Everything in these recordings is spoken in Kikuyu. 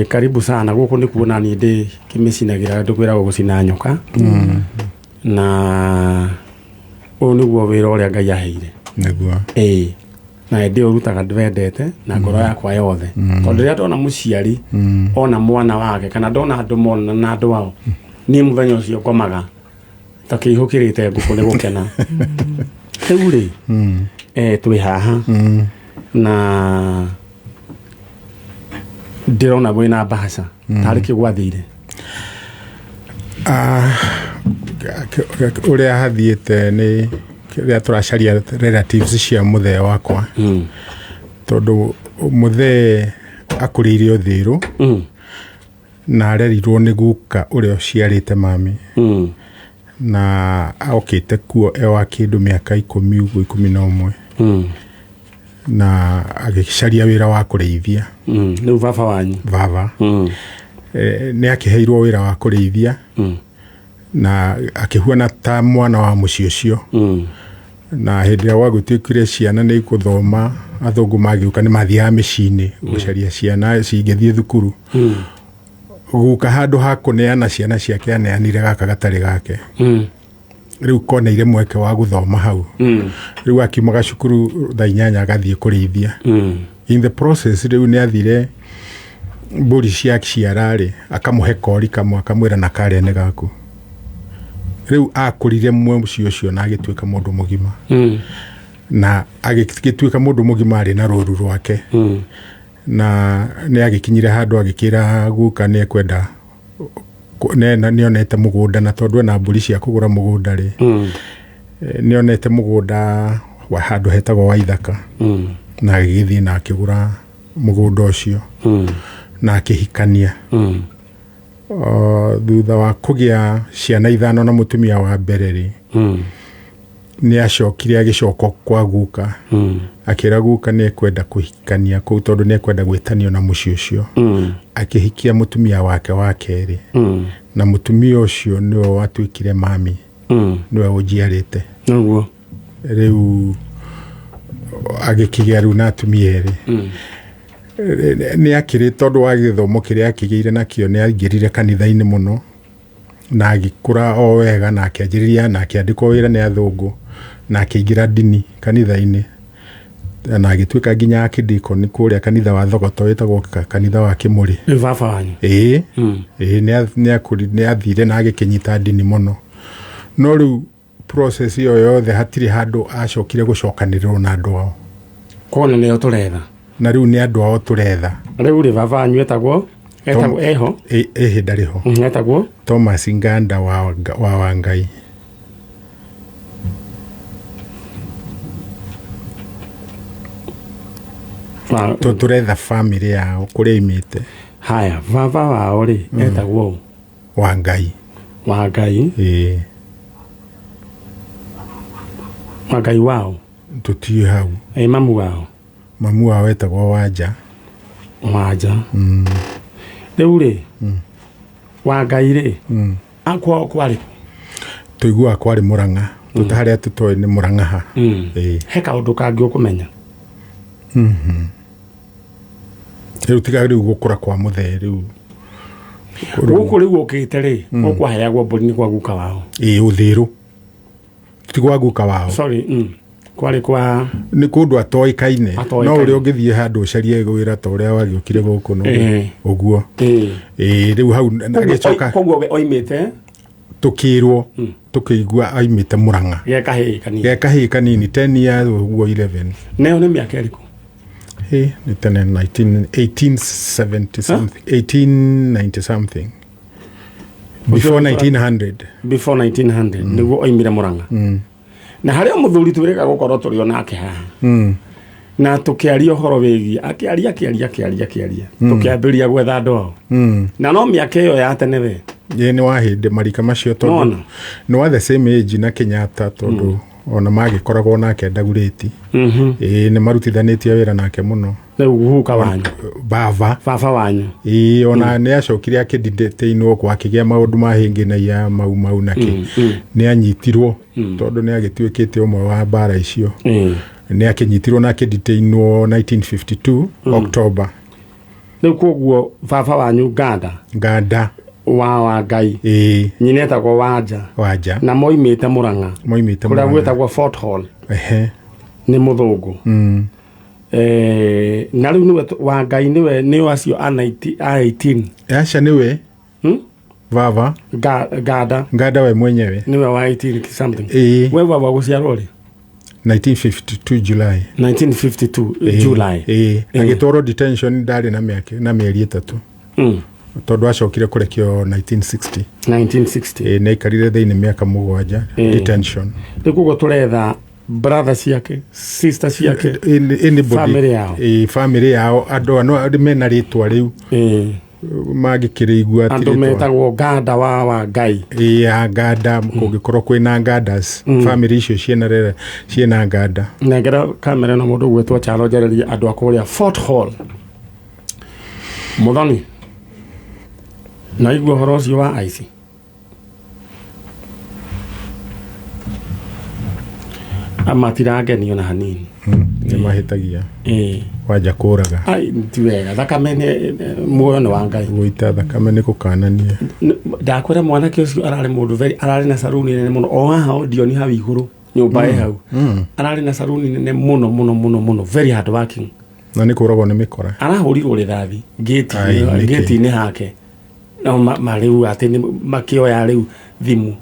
Karibu sana gũkũ nĩ kuona niĩ ndĩ kĩmĩcinagĩra ndũkwĩragwo gũcina nyoka na ũyũ nĩguo wĩra ũrĩa Ngai aheire. Nĩguo. Ĩĩ, na ndĩ ũrutaga ndwendete na ngoro yakwa yothe, tondũ rĩrĩa ndona mũciari ona mwana wake kana ndona andũ mona na andũ ao, niĩ mũthenya ũcio ngomaga ta kĩihũkĩrĩte ngũkũ nĩ gũkena. Rĩu rĩ, twĩ haha na ndĩrona wĩna mbahaca tarĩ kĩ gwathire. Ũrĩa hathiĩte nĩ rĩrĩa tũracaria relatives cia mũthee wakwa, tondũ mũthee akũrĩire Ũthĩrũ na arerirwo nĩ guka ũrĩa ũciarĩte mami, na okĩte kuo e wa kĩndũ mĩaka 10 ũguo, 11, na agĩcaria wĩra wa kũrĩithia. Rĩu baba wanyu? Baba. Nĩ akĩheirwo wĩra wa kũrĩithia na akĩhuana ta mwana wa mũciĩ ũcio. Na hĩndĩ ĩrĩa gwagĩtuĩkire ciana nĩ igũthoma, athũngũ magĩũka nĩ mathiaga mĩciĩ-inĩ gũcaria ciana cingĩthiĩ thukuru. Guka handũ ha kũneana ciana ciake aneanire gaka gatarĩ gake. Rĩu koneire mweke wa gũthoma hau. Rĩu akiumaga cukuru thaa 8 agathiĩ kũrĩithia. In the process rĩu nĩ athire mbũri cia ciara rĩ, akamũhe kori kamwe akamwĩra na karĩa nĩ gaku. Rĩu akũrire mũciĩ ũcio na agĩtuĩka mũndũ mũgima. Na agĩtuĩka mũndũ mũgima arĩ na rũru rwake. Na nĩ agĩkinyire handũ agĩkĩra guka nĩ ekwenda nĩ onete mũgũnda, na tondũ ena mbũri cia kũgũra mũgũnda rĩ, nĩ onete mũgũnda wa handũ hetagwo Waithaka. Na agĩgĩthiĩ na akĩgũra mũgũnda ũcio na akĩhikania. Thutha wa kũgĩa ciana 5 na mũtumia wa mbere rĩ, nĩ acokire agĩcoka kwa guka. Akĩra guka nĩ ekwenda kũhikania kũu tondũ nĩ ekwenda gwĩtanio na mũciĩ ũcio. Akĩhikia mũtumia wake wa kerĩ. Na mũtumia ũcio nĩwe watuĩkire mami. Nĩwe ũnjiarĩte. Nĩguo. Rĩu agĩkĩgĩa rĩu na atumia erĩ. Nĩ akĩrĩ tondũ wa gĩthomo kĩrĩa akĩgĩire nakĩo nĩ aingĩrire kanitha-inĩ mũno na agĩkũra o wega na akĩanjĩrĩria na akĩandĩkwo wĩra nĩ athũngũ na akĩingĩra ndini kanitha-inĩ na agĩtuĩka nginya akĩndikoni kũrĩa kanitha wa Thogoto wĩtagwo kanitha wa Kĩmũrĩ. Nĩ baba wanyu? Ĩĩ. Ĩĩ, nĩ athire na agĩkĩnyita ndini mũno. No rĩu process ĩyo yothe hatirĩ handũ acokire gũcokanĩrĩrwo na andũ ao. Kona nĩo tũretha. Na rĩu nĩ andũ ao tũretha. Rĩu rĩ baba wanyu etagwo? Etagwo eho? Ĩhĩ ndarĩ ho. Etagwo? Thomas Nganda wa Wangai. Tũretha family yao kũrĩa imĩte. Haya, baba wao rĩ, etagwo ũ? Wangai. Wangai? Ĩĩ. Wangai wao? Tũtiĩ hau. Ĩ mamu wao? Mamu wao etagwo Wanja. Wanja. Rĩu rĩ, Wangai rĩ, kwao kwarĩ? Tũiguaga kwarĩ Mũrang'a. Tũta harĩa tũtoĩ nĩ Mũrang'a ha. Ĩĩ. He kaũndũ kangĩ ũkũmenya? Rĩu tiga rĩu gũkũra kwa mũthee rĩu. Gũkũ rĩu ũkĩte rĩ, gũkũ aheagwo mbũri nĩ kwa guka wao. Ĩĩ, Ũthĩrũ. Ti gwa guka wao. Sorry, Kwarĩ kwa nĩ kũndũ atoĩkaine. No ũrĩa ũngĩthiĩ handũ ũcarie wĩra ta ũrĩa wagĩũkire gũkũ no ũguo. Ĩĩ, rĩu hau agĩcoka. Koguo we oimĩte? Tũkĩrwo, tũkĩigua oimĩte Mũrang'a. Ge kahĩĩ kanini. Ge kahĩĩ kanini, 10 years ũguo, 11. Nayo nĩ mĩaka ĩrĩkũ? Ĩĩ, nĩ tene, 1870 something, 1890 something. Before 1900. Before 1900, nĩguo oimire Mũrang'a. Na harĩ o mũthuri twĩrĩga gũkorwo tũrĩ o nake haha. Na tũkĩaria ũhoro wĩgiĩ, akĩaria, akĩaria, akĩaria, akĩaria. Tũkĩambĩrĩria gwetha andũ ao. Na no mĩaka ĩyo ya tene we. Ĩĩ, nĩ wa hĩndĩ marika macio tondũ Nona. nĩ wa the same age na Kenyatta tondũ ona magĩkoragwo nake Ndagurĩti. Ĩĩ, nĩ marutithanĩtie wĩra nake mũno. Rĩu guka wanyu. Baba. Baba wanyu. Ĩĩ, ona nĩ acokire akĩndetainwo kwa akĩgĩa maũndũ ma hĩngĩnaia mau mau na kĩ. Nĩ anyitirwo tondũ nĩ agĩtuĩkĩte ũmwe wa mbara icio. Nĩ akĩnyitirwo na akĩdetainwo 1952 October. Rĩu koguo baba wanyu Nganda Nganda wa Ngai, ĩĩ. Nyina etagwo Wanja. Wanja. Na moimĩte Mũrang'a. Moimĩte kũrĩa Mũrang'a. gwĩtagwo Fort Hall. Ehe. Nĩ mũthũngũ. Na rĩu nĩwe wa Ngai nĩwe nĩo acio a 90 a 18. Aca nĩwe. Baba. Nganda. Nganda we mwenyewe. Nĩwe wa 18 something. Ĩĩ. We baba gũciarwo rĩ? 1952 July. 1952 July. Ĩĩ. Agĩtwarwo detention ndarĩ na mĩaka na mĩeri 3. Tondũ acokire kũrekio 1960. 1960. Ĩĩ, nĩaikarire thĩinĩ mĩaka 7 detention. Rĩu koguo tũretha brother ciake, sister ciake, Anybody. Family yao. Ĩĩ, family yao andũ ano arĩa mena rĩtwa rĩu mangĩkĩrĩigua ti andũ rĩtwa. metagwo Nganda wa Ngai. Ĩĩ, ya Nganda kũngĩkorwo kwĩna Ngandas, family icio ciĩna rĩrĩa ciĩna Nganda. Nengera kamera ĩno mũndũ ũgwĩtwo Charo njarĩrie andũ a kũrĩa Fort Hall. Mũthoni, naigua ũhoro ũcio wa aici? Matirangenio na hanini. Nĩ mahĩtagia. Ĩĩ. Wanja kũraga. Ai, ti wega. Thakame nĩ muoyo nĩ wa Ngai. Gũita thakame nĩ gũkanania. Ndakwĩra mwanake ũcio ararĩ mũndũ very, ararĩ na saruni nene mũno o haha Odeon hau igũrũ nyũmba ĩ hau. Ararĩ na saruni nene mũno mũno mũno mũno, very hard working. Na nĩ kũragwo nĩ mĩkora. Arahũrirwo rĩthathi Ai, nĩkĩ? gate-inĩ hake. No marĩu atĩ nĩ makĩoya rĩu thimũ.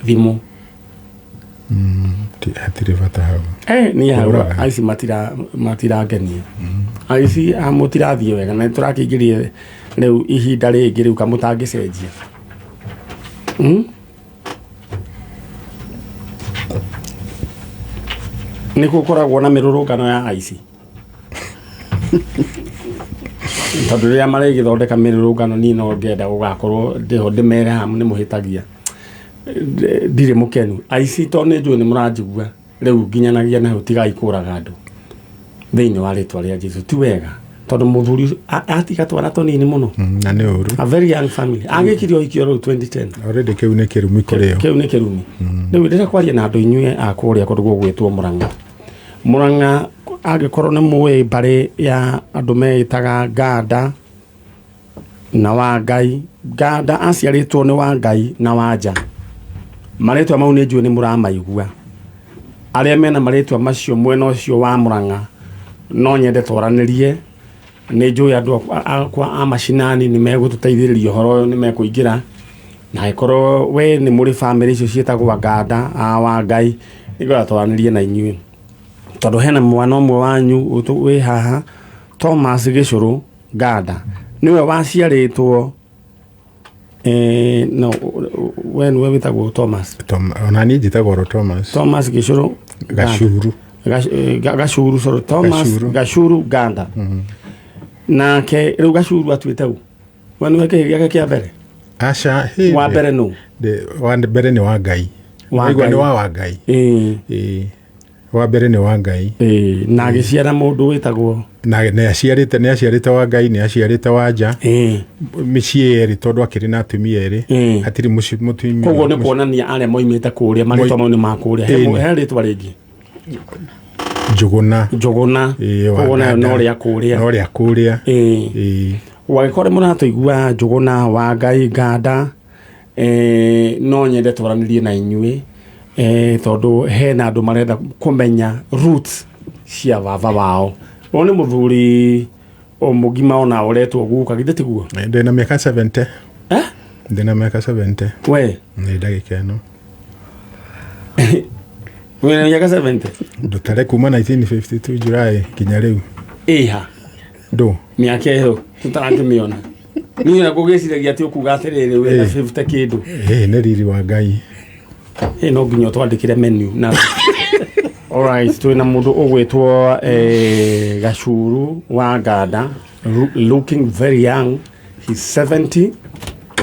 Thimũ. Hatirĩ bata hau. Niĩ hau Kũraga. aici matirangenia. Aici mũtirathiĩ wega na nĩtũrakĩingĩria rĩu ihinda rĩngĩ rĩu kamũtangĩcenjia. Nĩ gũkoragwo na mĩrũrũngano ya aici. Tondũ rĩrĩa marĩgĩthondeka mĩrũrũngano niĩ no ngenda gũgakorwo ndĩho ndĩmere haha nĩ mũhĩtagia. Ndirĩ mũkenu. Aici tondũ nĩ njũĩ nĩ mũranjigua rĩu nginyanagia na hau tigai kũraga andũ thĩinĩ wa rĩtwa rĩa Jesu. Ti wega tondũ mũthuri ũcio atiga twana tũnini mũno. Na nĩ ũru. A very young family. Agĩkire ũhiki o rĩu 2010. Already kĩu nĩ kĩrumi kũrĩ o. Kĩu nĩ kĩrumi. Rĩu ndĩrenda kwaria na andũ inyuĩ a kũrĩa kũndũ gũgwĩtwo Mũrang'a. Mũrang'a angĩkorwo nĩ mũĩ mbarĩ ya andũ meĩtaga Nganda na Wangai. Nganda aciarĩtwo nĩ Wangai na Wanja. Marĩtwa mau nĩ njũĩ nĩ mũramaigua. Arĩa mena marĩtwa macio mwena ũcio wa Mũrang'a no nyende twaranĩrie. Nĩ njũĩ andũ akwa a macinani nĩ megũtũteithĩrĩria ũhoro ũyũ, nĩ mekũingĩra. Na angĩkorwo we nĩ mũrĩ bamĩrĩ icio ciĩtagwo Nganda a Wangai, nĩngwenda twaranĩrie na inyuĩ. Tondũ hena mwana ũmwe wanyu wĩ haha, Thomas Gĩcũrũ Nganda, nĩwe waciarĩtwo, no, we nĩwe wĩtagwo Thomas. Tom, ona niĩ njĩtagwo oro Thomas. Thomas Gĩcũrũ Nganda. Gacuru. Gacuru, sorry, Thomas Gacuru. Gacuru Nganda. Nake rĩu Gacuru atuĩte ũ? We nĩwe kĩhĩ gĩake kĩa mbere? Aca, hĩ, Wa mbere nũ? Wa mbere nĩ wa Ngai. Wa Waigua nĩ Ngai. wa Ngai. Ĩĩ. Wa mbere nĩ wa Ngai. Ĩĩ, na agĩciara mũndũ wĩtagwo Na nĩ aciarĩte, nĩ aciarĩte wa Ngai, nĩ aciarĩte wa nja. Mĩciĩ yerĩ tondũ akĩrĩ na atumia erĩ. Hatirĩ mũciĩ mũtumia. Koguo nĩ kuonania arĩa moimĩte kũrĩa, marĩtwa mau nĩ ma kũrĩa. He rĩtwa rĩngĩ? Njũgũna. Njũgũna. Ĩĩ, wa Koguo nayo Nganda. no rĩa kũrĩa. No rĩa kũrĩa. Ĩĩ. Wagĩkorwo mũratũigua Njũgũna wa Ngai Nganda, no nyende twaranĩrie na inyuĩ, tondũ hena andũ marenda kũmenya roots cia baba wao. Ũyũ nĩ mũthuri o mũgima ona ũretwo guka, githĩ tiguo? Ndĩna mĩaka 70. Ndĩna mĩaka 70. We? Nĩ ndagĩka ĩno. Wĩna mĩaka 70? Ndũtare kuma 1952 July nginya rĩu. Ĩha. Ndũ. Mĩaka ĩyo tũtarakĩmĩona. Niĩ ona ngũgĩciragia atĩ ũkuga atĩrĩrĩ wĩna 50 kĩndũ. Ĩĩ, nĩ riri wa Ngai. Ĩĩ, no nginya ũtwandĩkĩre menu na All right, twĩna mũndũ ũgwĩtwo, Gacuru wa Nganda, looking very young, he's 70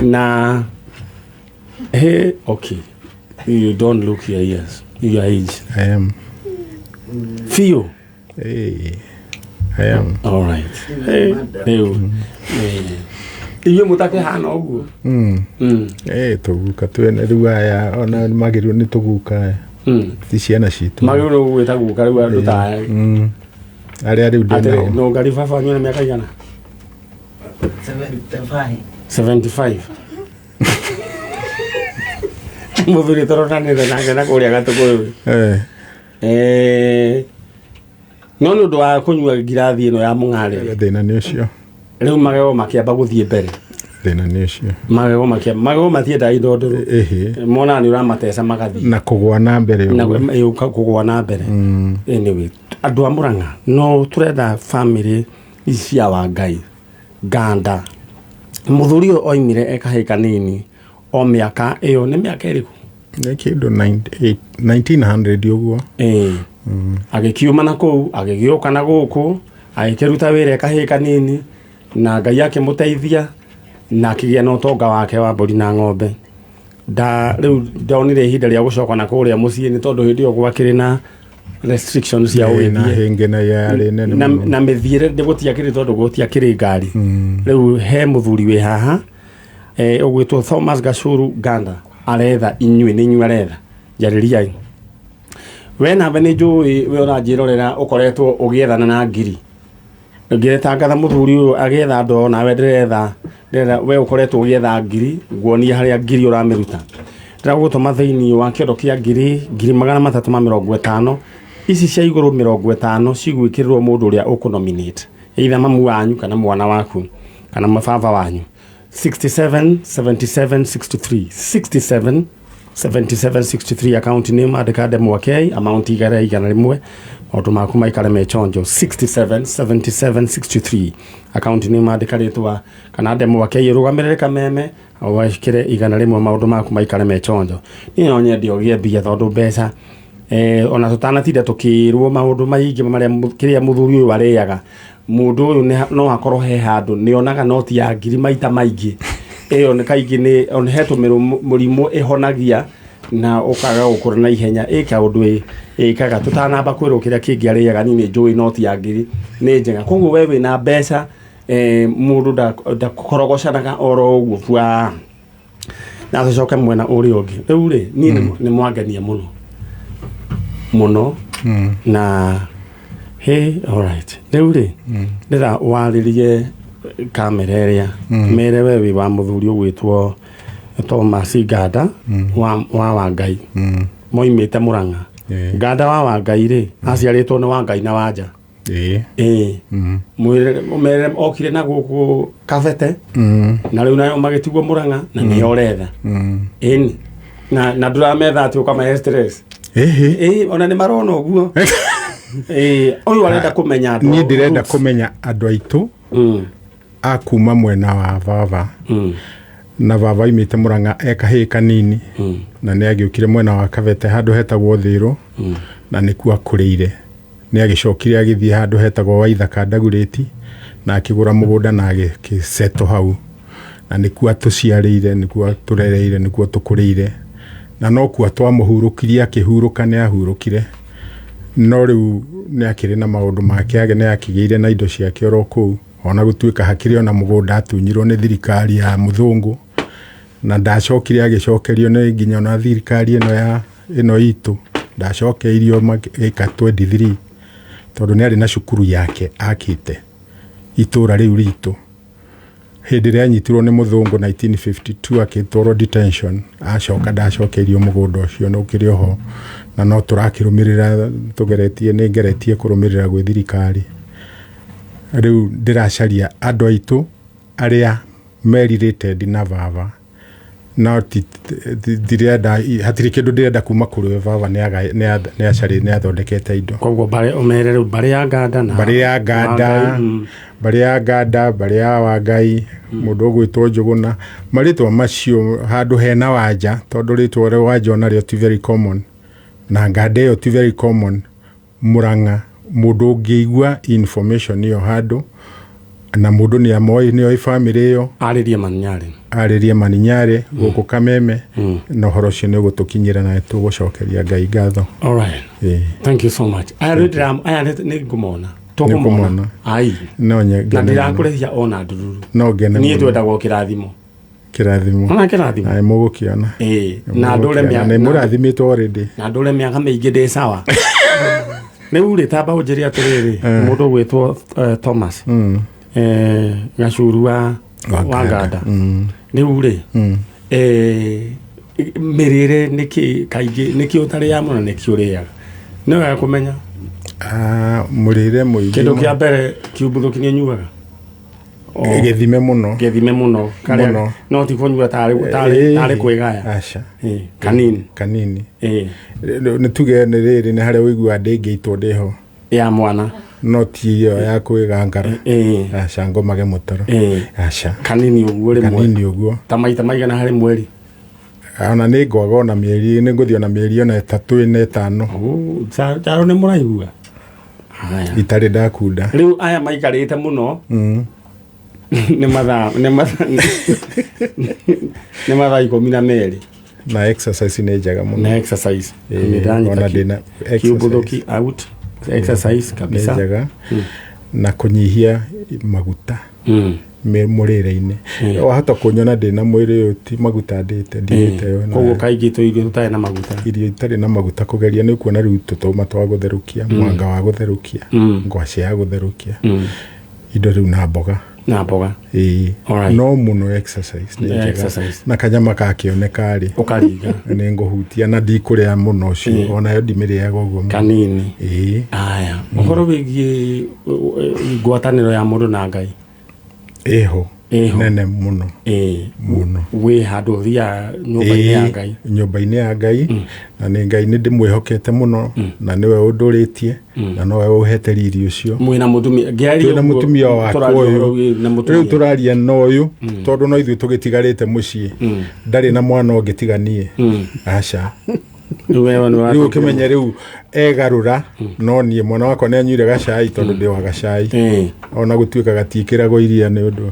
na he, okay, you don't look your years, your age. I am. Fio. Hey, I am. All right. Hey, rĩu. Inyuĩ mũtakĩhana ũguo? Tũguka twene rĩu aya, ona magĩrĩirwo nĩ tũguka aya. Ti ciana citũ. Magĩrĩirwo nĩ gwĩta guka rĩu andũ ta aya. Arĩa rĩu ndĩ Atĩrĩ, nao. no ngari baba wanyu na mĩaka igana? 75. 75. Mũthuri tũronanĩte nake na kũrĩa gatũkũyũ. Eh, No nĩ ũndũ wa kũnyua ngirathi ĩno ya mũng'arĩ thĩna nĩ ũcio. Rĩu magego makĩamba gũthiĩ mbere. Thĩna nĩ ũcio. Magego makĩamba, magego matiendaga indo ndũrũ. Ĩhĩ. Monaga nĩ ũramateca magathiĩ. Na kũgwa na mbere Na ũguo. kũgwa na mbere. Anyway, andũ a Mũrang'a no tũrenda family ici cia Wangai Nganda. Mũthuri ũyũ oimire e kahĩĩ kanini o mĩaka ĩyo nĩ mĩaka ĩrĩkũ? Nĩ kĩndũ 1900 ũguo. Ĩĩ. Agĩkiuma na kũu agĩgĩũka na gũkũ agĩkĩruta wĩra e kahĩĩ kanini na Ngai akĩmũteithia na akĩgĩa na ũtonga wake wa mbũri na ng'ombe. Nda rĩu ndonire ihinda rĩa gũcoka na kũrĩa mũciĩ nĩ tondũ hĩndĩ ĩyo gwakĩrĩ na restrictions cia Ĩĩ, na ũgĩthiĩ hĩngĩ na yarĩ nene na, mũno. na mĩthiĩre gũtiakĩrĩ tondũ gũtiakĩrĩ ngari. Rĩu he mũthuri wĩ haha ũgwĩtwo Thomas Gacuru Nganda aretha inyuĩ, nĩ inyuĩ aretha, njarĩriai. We nawe nĩ njũĩ we ũranjĩrorera ũkoretwo ũgĩethana na ngiri ngĩtangatha mũthuri ũyũ agĩetha andũ, nawe ndĩretha ndĩretha we ũkoretwo ũgĩetha ngiri, nguonie harĩa ngiri ũramĩruta. Ndĩragũtũma thĩinĩ wa kĩondo kĩa ngiri 350,000 ici cia igũrũ 50 cigwĩkĩrĩrwo mũndũ ũrĩa ũkũnominate, either mamu wanyu kana mwana waku kana mababa wanyu. 67 77 63, 67 77 63, account name andĩka Ndemwa K, amount 100, maũndũ maku maikare me chonjo. 67 77 63, account name andĩka rĩtwa kana Ndemwa K ĩrũgamĩrĩre kameme, wekĩre 100, maũndũ maku maikare me chonjo. Niĩ no nyende ũgĩe mbia tondũ mbeca ona tũtanatinda tũkĩrwo maũndũ maingĩ marĩa kĩrĩa mũthuri ũyũ arĩaga, mũndũ ũyũ no akorwo he handũ nĩ onaga noti ya ngiri maita maingĩ. Ĩyo nĩ kaingĩ nĩ ona he tũmĩrũ mũrimũ ĩhonagia na ũkaga gũkũra na ihenya. Ĩka ũndũ ĩkaga tũtanamba kwĩrwo kĩrĩa kĩngĩ arĩaga. Niĩ nĩ njũĩ noti ya ngiri nĩ njega, koguo we wĩna mbeca mũndũ ndakorogocanaga oro ũguo bua. Na tũcoke mwena ũrĩa ũngĩ rĩu rĩ, niĩ nĩ mwangenia mũno mũno na hey, alright, rĩu rĩ ndĩra warĩrie kamera ĩrĩa mere we wĩ wa mũthuri ũgwĩtwo Thomas Nganda wa Wangai moimĩte Mũrang'a. Nganda wa Wangai rĩ, aciarĩtwo nĩ Wangai na Wanja. Ĩĩ, mwĩre ũmere okire na gũkũ Kabete na rĩu nayo magĩtigwo Mũrang'a na nĩyo ũretha. Ĩni na ndũrametha atĩ ũkamahe stress. Ĩhĩ. Ĩĩ, ona nĩ marona ũguo. Ĩĩ, ũyũ arenda kũmenya andũ Niĩ ndĩrenda roots. kũmenya andũ aitũ a kuma mwena wa baba. Na baba aimĩte Mũrang'a e kahĩĩ kanini na nĩ agĩũkire mwena wa Kabete handũ hetagwo Thĩrũ na nĩkuo akũrĩire. Nĩ agĩcokire agĩthiĩ handũ hetagwo Waithaka Ndagurĩti na akĩgũra mũgũnda na agĩsettle hau na nĩkuo atũciarĩire, nĩkuo atũrereire, nĩkuo tũkũrĩire na nokuo twamũhurũkirie. Akĩhurũka nĩ ahurũkire, no rĩu nĩ akĩrĩ na maũndũ make age nĩ akĩgĩire na indo ciake oro kũu, ona gũtuĩka hakĩrĩ ona mũgũnda atunyirwo nĩ thirikari ya mũthũngũ na ndacokire agĩcokerio nĩ nginya ona thirikari ĩno ya ĩno itũ ndacokeirio ĩka 23, tondũ nĩ arĩ na cukuru yake akĩte itũra rĩu ritũ. Hĩndĩ ĩrĩa anyitirwo nĩ mũthũngũ 1952 akĩtwarwo detention, acoka ndacokeirio mũgũnda ũcio na ũkĩrĩ oho na no tũrakĩrũmĩrĩra tũgeretie, nĩ ngeretie kũrũmĩrĩra gwĩ thirikari. Rĩu ndĩracaria andũ aitũ arĩa merirĩte na baba, no ndirenda, hatirĩ kĩndũ ndĩrenda kuma kũrĩ we. Baba nĩ athondekete indo. Koguo mbarĩ ũmere rĩu mbarĩ ya Nganda na Mbarĩ ya Nganda. Wangai, Mbarĩ ya Nganda, mbarĩ ya Wangai, mũndũ ũgwĩtwo Njũgũna, marĩtwa macio handũ hena Wanja, tondũ rĩtwa rĩa Wanja onarĩo ti very common na Nganda ĩyo ti very common Mũrang'a. Mũndũ ũngĩigua information ĩyo handũ na mũndũ nĩ amoĩ, nĩ oĩ family ĩyo, arĩrie Maninyarĩ. Arĩrie Maninyarĩ gũkũ Kameme na ũhoro ũcio nĩ ũgũtũkinyĩra na tũgũcokeria Ngai ngatho. Alright. Ĩĩ. Thank you so much. Aya rĩu aya nĩ ngũmona, tũkũmona. Nĩũkũmona. Ai. No Na ngene mũno. ndirakũrĩhia ona ndururu. No ngene Niĩ mũno. twendagwo kĩrathimo. Kĩrathimo. Ona kĩrathimo. Aĩ, mũgũkĩona. Ĩĩ, na ndũre Nĩ mĩaka mũrathimĩtwo already. Na ndũre mĩaka mĩingĩ ndĩ sawa. Rĩu rĩ, tamba ũnjĩre atĩrĩrĩ, mũndũ ũgwĩtwo Thomas Gacuru wa Wa wa Nganda. Nganda, rĩu rĩ, mĩrĩre nĩkĩ kaingĩ, nĩkĩ ũtarĩaga mũno, nĩkĩ ũrĩaga? Nĩ wega kũmenya. Ah, mũrĩre mũingĩ. Kĩndũ kĩa mbere, kiumbuthũki nĩ ũnyuaga? O, Gĩthime mũno. Gĩthime mũno karĩa? Mũno. No ti kũnyua tarĩ tarĩ kwĩgaya? Aca. Kanini. Kanini. Nĩ tuge nĩ rĩrĩ, nĩ harĩa ũiguaga ndĩngĩitwo ndĩho. Ya mwana. No ti ĩyo ya kwĩgangara. Aca, ngomage mũtaro. Aca. Kanini ũguo rĩmwe? Kanini ũguo. Ta maita maigana harĩ mweri? Ona nĩ ngwaga ona mĩeri, nĩ ngũthiĩ ona mĩeri ona 3, 4, 5. Oh, Charo, nĩ mũraigua? Haya. Itarĩ ndakunda. Rĩu aya maikarĩte mũno nĩ mathaa nĩ mathaa 12. Na exercise nĩ njega mũno. Na exercise. Ĩĩ, Nĩ ndanyita. ona ndĩna exercise. Kiumbuthũki out, exercise Nĩ kabisa. njega na kũnyihia maguta mũrĩre-inĩ. Wahota kũnyona ndĩna mwĩrĩ ũyũ, ti maguta ndĩte, ndirĩte yo. Koguo kaingĩ tũ irio tũtarĩ na maguta. Irio itarĩ na maguta, kũgeria nĩ kuona rĩu tũtũma twa gũtherũkia, mwanga wa gũtherũkia, ngwacĩ ya gũtherũkia, indo rĩu na mboga. Na mboga. Ĩĩ. Alright. No mũno exercise nĩ Yeah, njega. exercise. Na kanyama kakĩoneka rĩ, ũkaringa. Nĩ ngũhutia na ndikũrĩa mũno ũcio, onayo ndimĩrĩaga ũguo mũno. Kanini. Ĩĩ. Aya, ũhoro wĩgiĩ ngwatanĩro ya mũndũ na Ngai? Ĩho. Ĩho. Nene mũno. Mũno. Wĩ handũ ũthiaga nyũmba-inĩ ya Ĩĩ, Ngai? Nyũmba-inĩ ya Ngai, na nĩ Ngai nĩ ndĩmwĩhokete mũno, na nĩwe ũndũrĩtie na nowe ũhete riri ũcio. Mwĩna mũtumia ngĩaria Twĩna ũguo, mũtumia wakwa. tũraria Ũyũ ũhoro wĩ na rĩu mũtumia. tũraria na ũyũ tondũ no ithuĩ tũgĩtigarĩte mũciĩ, ndarĩ na mwana ũngĩ tiga niĩ, aca. Rĩu wewe nĩ Rĩu ũkĩmenye rĩu egarũra, no niĩ mwana wakwa nĩ anyuire gacai tondũ ndĩ wa gacai, ona gũtuĩka gatiĩkĩragwo iria nĩ ũndũ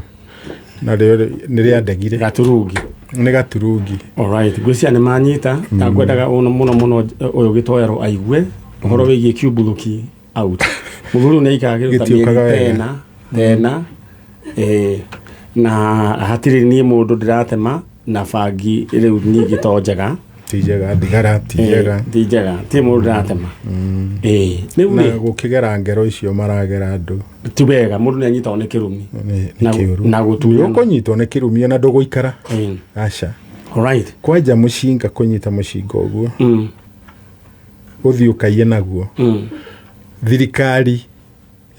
narĩo nĩ rĩandegire. Gaturungi. Nĩ gaturungi. Alright, ngwĩciria nĩ manyita na ngwendaga ũno mũno mũno ũyũ gĩtoero aigue ũhoro wĩgiĩ kiumbuthũki out. Mũthuri ũyũ nĩ aikaraga kĩndũ ta Gĩtiũkaga mĩeri wega. tena tena, na hatirĩ niĩ mũndũ ndĩratema na bangi rĩu ningĩ to njega. Ti njega, thigara ti njega. Ti njega, ti mũndũ ndĩratema. Rĩu Na rĩ, gũkĩgera ngero icio maragera andũ. Ti wega, mũndũ nĩ anyitagwo nĩ kĩrumi. Nĩ kĩũru. Na gũtunyana. Ũkũnyitwo nĩ kĩrumi ona ndũgũikara. Aca. Alright. Kwanja mũcinga, kũnyita mũcinga ũguo, ũthiĩ ũkaiye naguo, thirikari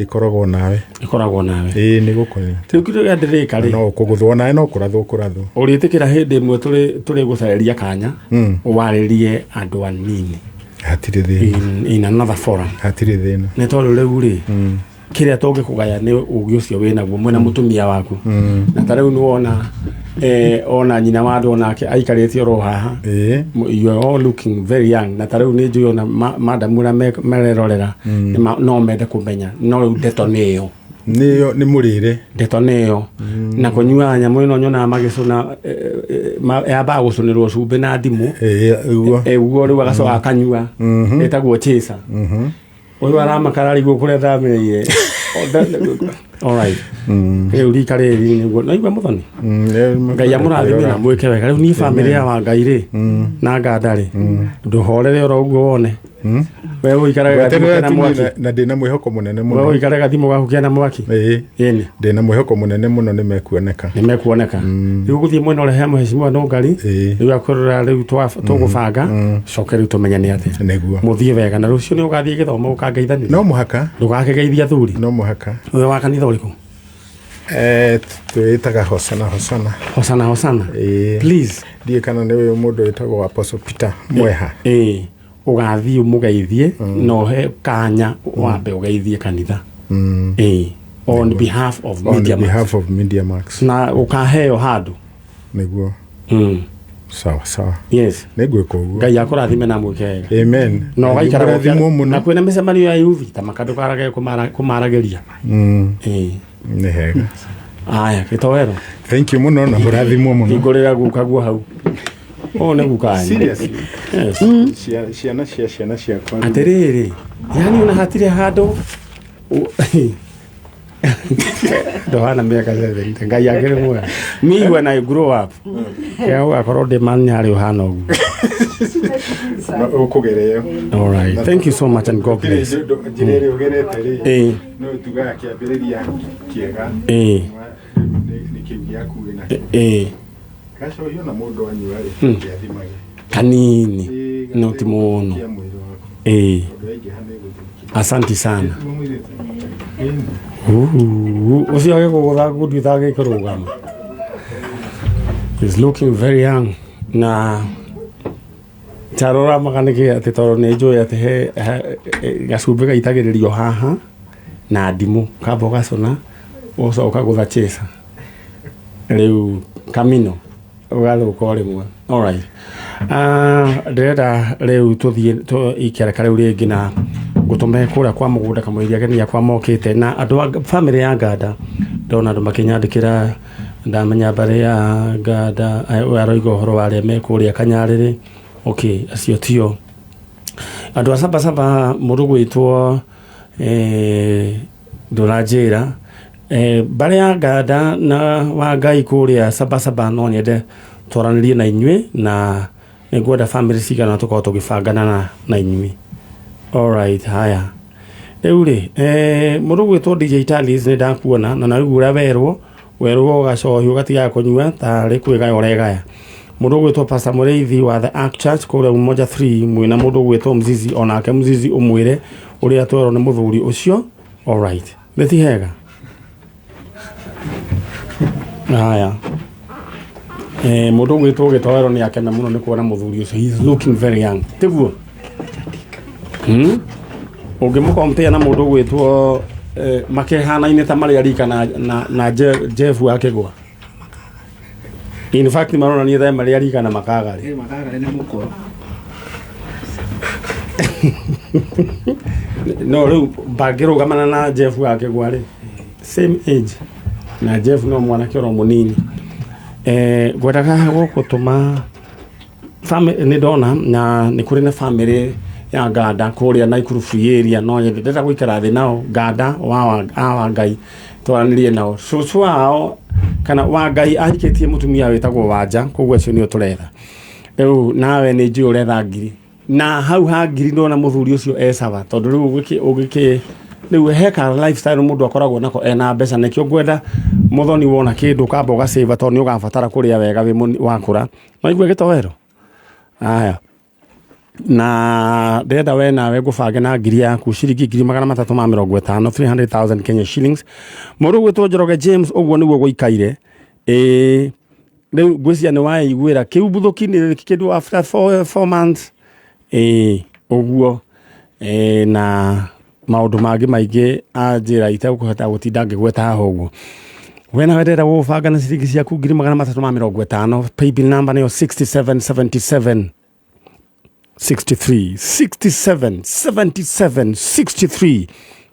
ĩkoragwo nawe. Ĩkoragwo nawe. Ĩĩ, nĩ gũkũnyita. Rĩu kĩndũ kĩrĩa ndĩrĩka rĩ, No ũkũgũthwo nawe, no kũrathwo kũrathwo. Ũrĩtĩkĩra hĩndĩ ĩmwe tũrĩ gũcareria kanya warĩrie andũ anini? Hatirĩ thĩna. In another forum. Hatirĩ thĩna. Nĩ tondũ rĩu rĩ, kĩrĩa tũngĩkũgaya nĩ ũgĩ ũcio wĩnaguo mwĩna mũtumia waku, na ta rĩu nĩwona ona nyina wa andũ onake aikarĩte oro haha. You are all looking very young, na ta rĩu nĩ njũĩ ona madam ũrĩa marerorera no mende kũmenya, no rĩu ndeto nĩ ĩyo. Nĩyo nĩ mũrĩre. Ndeto nĩ ĩyo na kũnyua nyamũ ĩno nyonaga magĩcũna, yambaga gũcũnĩrwo cumbĩ na ndimũ. Ĩĩ, ũguo. Ũguo rĩu agacoka akanyua, ĩtagwo chaser. Ũyũ aramakara rĩguo kũrĩa thamĩire. Alright, rĩu rika rĩrĩ nĩguo naigua mũthoni. Ngai amũrathime na mwĩke wega. Rĩu niĩ bamĩrĩ ya wa Ngai rĩ na Nganda rĩ, ndũhorere oro ũguo wone we ũikarage gathimũ Gweterera kena mwaki. Na ndĩna mwĩhoko mũnene We mũno. ũikarage gathimũ gaku kena mwaki. Ĩĩ. Ĩni. Ndĩna mwĩhoko mũnene mũno nĩ mekuoneka. Nĩ mekuoneka. Rĩu gũthiĩ mwena ũrĩa he mũhecimiwa Nũngari. Rĩu akwĩrora rĩu tũgũbanga coke rĩu tũmenyane atĩa. Nĩguo. Mũthiĩ wega, na rũciũ nĩ ũgathiĩ gĩthomo ũkangeithania. No mũhaka. Ndũgakĩgeithia athuri. No mũhaka. We wa kanitha ũrĩkũ? Twĩtaga Hosana Hosana. Hosana Hosana. Ĩĩ. Please. Ndiũĩ kana nĩ mũndũ wĩtagwo Apostle Peter Mweha. Ĩĩ, ũgathiĩ ũmũgeithie na ũhe kanya wambe ũgeithie kanitha. Ĩĩ, on behalf of On Media Max. behalf of Media Max. Na ũkaheo handũ. Nĩguo. Sawa sawa. Yes. Nĩngwĩka ũguo. Ngai akũrathime na mwĩke wega. Amen. Na ũgaikara Mũrathimwo mũno. Na kwĩna mĩcemanio ya yuthi ta makandũkarage kũmaragĩria. Ĩĩ. Nĩ hega. Aya, gĩtoero. Thank you mũno na mũrathimwo mũno. Hingũrĩra guka guo hau. Ũũ nĩ guka wanyu. Seriously. Yes. Ciana cia ciana ciakwa. Atĩrĩrĩ, yani ona hatirĩ handũ ndũhana mĩaka 70. Ngai akĩrĩ mwega. Me, when I grow up, kĩa ũgakorwo ndĩ manyarĩ ũhana ũguo. No, ũkũgera ĩyo. All right, thank you so much and God bless. Njĩra ĩrĩa ũgerete rĩ, no tugaga kĩambĩrĩria kĩega nĩ kĩu gĩaku wĩnakĩo. Gacohio na mũndũ anyua rĩ, gĩathimage. Kanini. Ĩĩ, No ti mũno. Kĩa mwĩrĩ waku. Tondũ yaingĩha nĩ ĩgũthũkia. Asanti sana. Nĩguo mũirĩtu? Ĩni. Ucio agĩkũgũtha ngundi ũtangĩkĩrũgama. He's looking very young. Na tarora maganĩkĩ atĩ tondũ nĩ njũĩ atĩ he gacumbĩ gaitagĩrĩrio haha na ndimũ kamba ũgacũna ũgacoka ũkagũtha chaser rĩu kamino ũgathũka o rĩmwe. Alright. Ndĩrenda rĩu tũthiĩ ikereka rĩu rĩngĩ na ngũtũme kũrĩa kwa mũgũnda kamũiria ageni akwa mokĩte na andũ a bamĩrĩ ya Nganda. Ndona andũ makĩnyandĩkĩra, ndamenya mbarĩ ya Nganda, ũyũ aroiga ũhoro wa arĩa me kũrĩa Kanyarĩrĩ. Okay, acio tio andũ a Sabasaba. Mũndũ gwĩtwo ndũranjĩra mbarĩ ya Nganda na wa Ngai kũrĩa Sabasaba, no nyende twaranĩrie na inyuĩ na nĩngwenda bamĩrĩ cigana tũkorwo tũgĩbangana na inyuĩ. Alright, haya rĩu rĩ, mũndũ gwĩtwo DJ Talis, nĩ ndakuona na naigua ũrĩa werwo werwo ũgacohi ũgatigaga kũnyua tarĩ kwĩgaya ũregaya. Mũndũ ũgwĩtwo Pastor Mũrĩithi wa The Ark Church kũrĩa Umoja 3 mwĩna mũndũ ũgwĩtwo Mzizi, onake Mzizi ũmwĩre ũrĩa twerwo nĩ mũthuri ũcio. Alright, nĩ ti hega. Haya, mũndũ ũgwĩtwo Gĩtoero nĩ akena mũno nĩ kuona mũthuri ũcio. He is looking very young, tiguo? Ũngĩmũkompea na mũndũ ũgwĩtwo makĩhanaine ta marĩa rika na Jeff wa Kĩgwa. In fact, maronania tha marĩa rika na makagarĩ. Makagarĩ nĩ mũkũrũ. No rĩu bangĩrũgamana na Jeff wa Kĩgwa rĩ, same age na Jeff no mwanake oro mũnini. Ngwendaga gũgũtũma nĩ ndona na nĩ kũrĩ na family ya Nganda kũrĩa Naikuru Free Area, no nyende ndĩrenda gũikara thĩ nao Nganda wa Ngai twaranĩrie nao. Cũcũ wao kana wa Ngai ahikĩtie mũtumia wĩtagwo Wanja, koguo acio nĩo tũretha rĩu. Nawe nĩ njũĩ ũretha ngiri na hau ha ngiri ndona mũthuri ũcio e sawa, tondũ rĩu ũgĩkĩ rĩu he ka lifestyle mũndũ akoragwo nako ena mbeca. Nĩkĩo ngwenda mũthoni wona kĩndũ ũkamba ũgacĩva, tondũ nĩ ũgabatara kũrĩa wega wĩ wakũra. Maigua Gĩtoero? Aya, na ndĩrenda we nawe ngũbange na ngiri yaku, ciringi 350,000, 300,000 Kenya shillings. Mũndũ ũgwĩtwo Njoroge James, ũguo nĩguo gũikaire. Ĩĩ, rĩu ngwĩciria nĩ waiguĩra kĩu mbuthũki nĩ kĩndũ after 4 months. Ĩĩ, ũguo. Ĩĩ, na maũndũ mangĩ maingĩ anjĩra itegũkũhota gũtinda ngĩgweta haha. Ũguo we nawe ndĩrenda gũgũbanga na ciringi ciaku 350,000. Paybill number nĩyo 67 77 63, 67 77 63.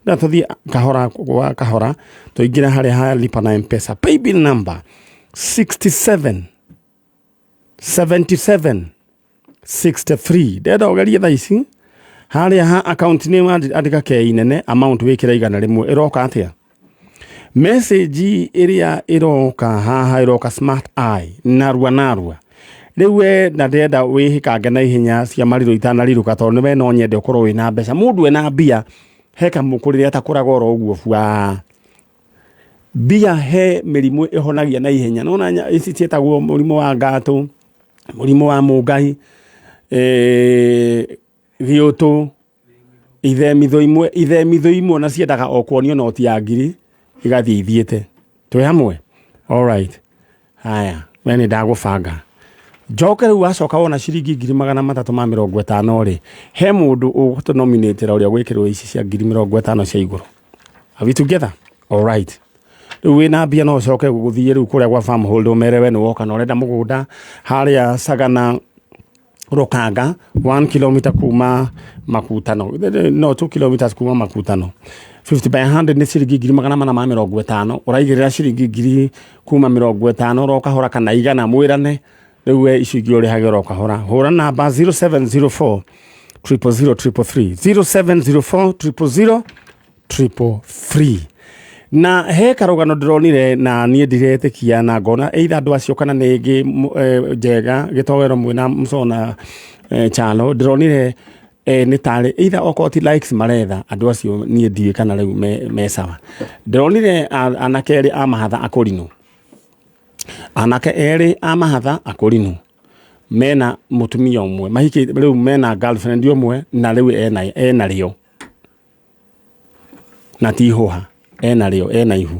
Na tũthiĩ kahora gwa kahora tũingĩre harĩa ha lipa na Mpesa. Paybill number 67 77 63. Ndĩrenda ũgerie thaa ici harĩa ha account name, andĩka K nene, amount wĩkĩre 100. Ĩroka atĩa message ĩrĩa ĩroka haha? Ĩroka smart eye narua narua. Rĩu we na ndĩrenda wĩhĩkange na ihenya cia marirũ itanarirũka, tondũ nĩ we no nyende ũkorwo wĩna mbeca. Mũndũ ena mbia he kamũkũrĩre atakũraga oro ũguo bua. Mbia he mĩrimũ ĩhonagia na ihenya. Nona ici ciĩtagwo mũrimũ wa ngatũ, mũrimũ wa mũngai, gĩũtũ, ithemitho imwe, ithemitho imwe na ciendaga o kuonio noti ya ngiri igathiĩ ithiĩte. Twĩ hamwe? Alright, haya, we nĩ ndagũbanga njoke rĩu. Wacoka wona ciringi 350,000 rĩ, he mũndũ ũgũtũnominĩtĩra ũrĩa gwĩkĩrwo ici cia 50,000 cia igũrũ. Are we together? Alright, rĩu wĩna mbia no ũcoke gũthiĩ rĩu kũrĩa gwa farm hold ũmere we nĩ woka na ũrenda mũgũnda harĩa Sagana Rũkanga, 1 kilometer kuma Makutano, no 2 kilometers kuma Makutano, 50 by 100 nĩ ciringi 450,000. Ũraigĩrĩra ciringi ngiri kuma 50 oro kahora kana 100 mwĩrane. Rĩu we icio ingĩ ũrĩhage oro kahora. Hũra namba 0704 000 333, 0704 000 333. Na he karũgano ndĩronire na niĩ ndiretĩkia na ngona either andũ acio kana nĩ ĩngĩ njega gĩtowero mwĩna mũcona chalo ndĩronire nĩ tarĩ either okorwo ti likes maretha andũ acio niĩ ndiũĩ kana rĩu me sawa. Ndĩronire anake erĩ a mahatha akũrinũ, anake erĩ a mahatha akũrinũ mena mũtumia ũmwe mahikĩte rĩu, mena girlfriend ũmwe na rĩu ena rĩo na ti ihũha, ena rĩo, ena ihu.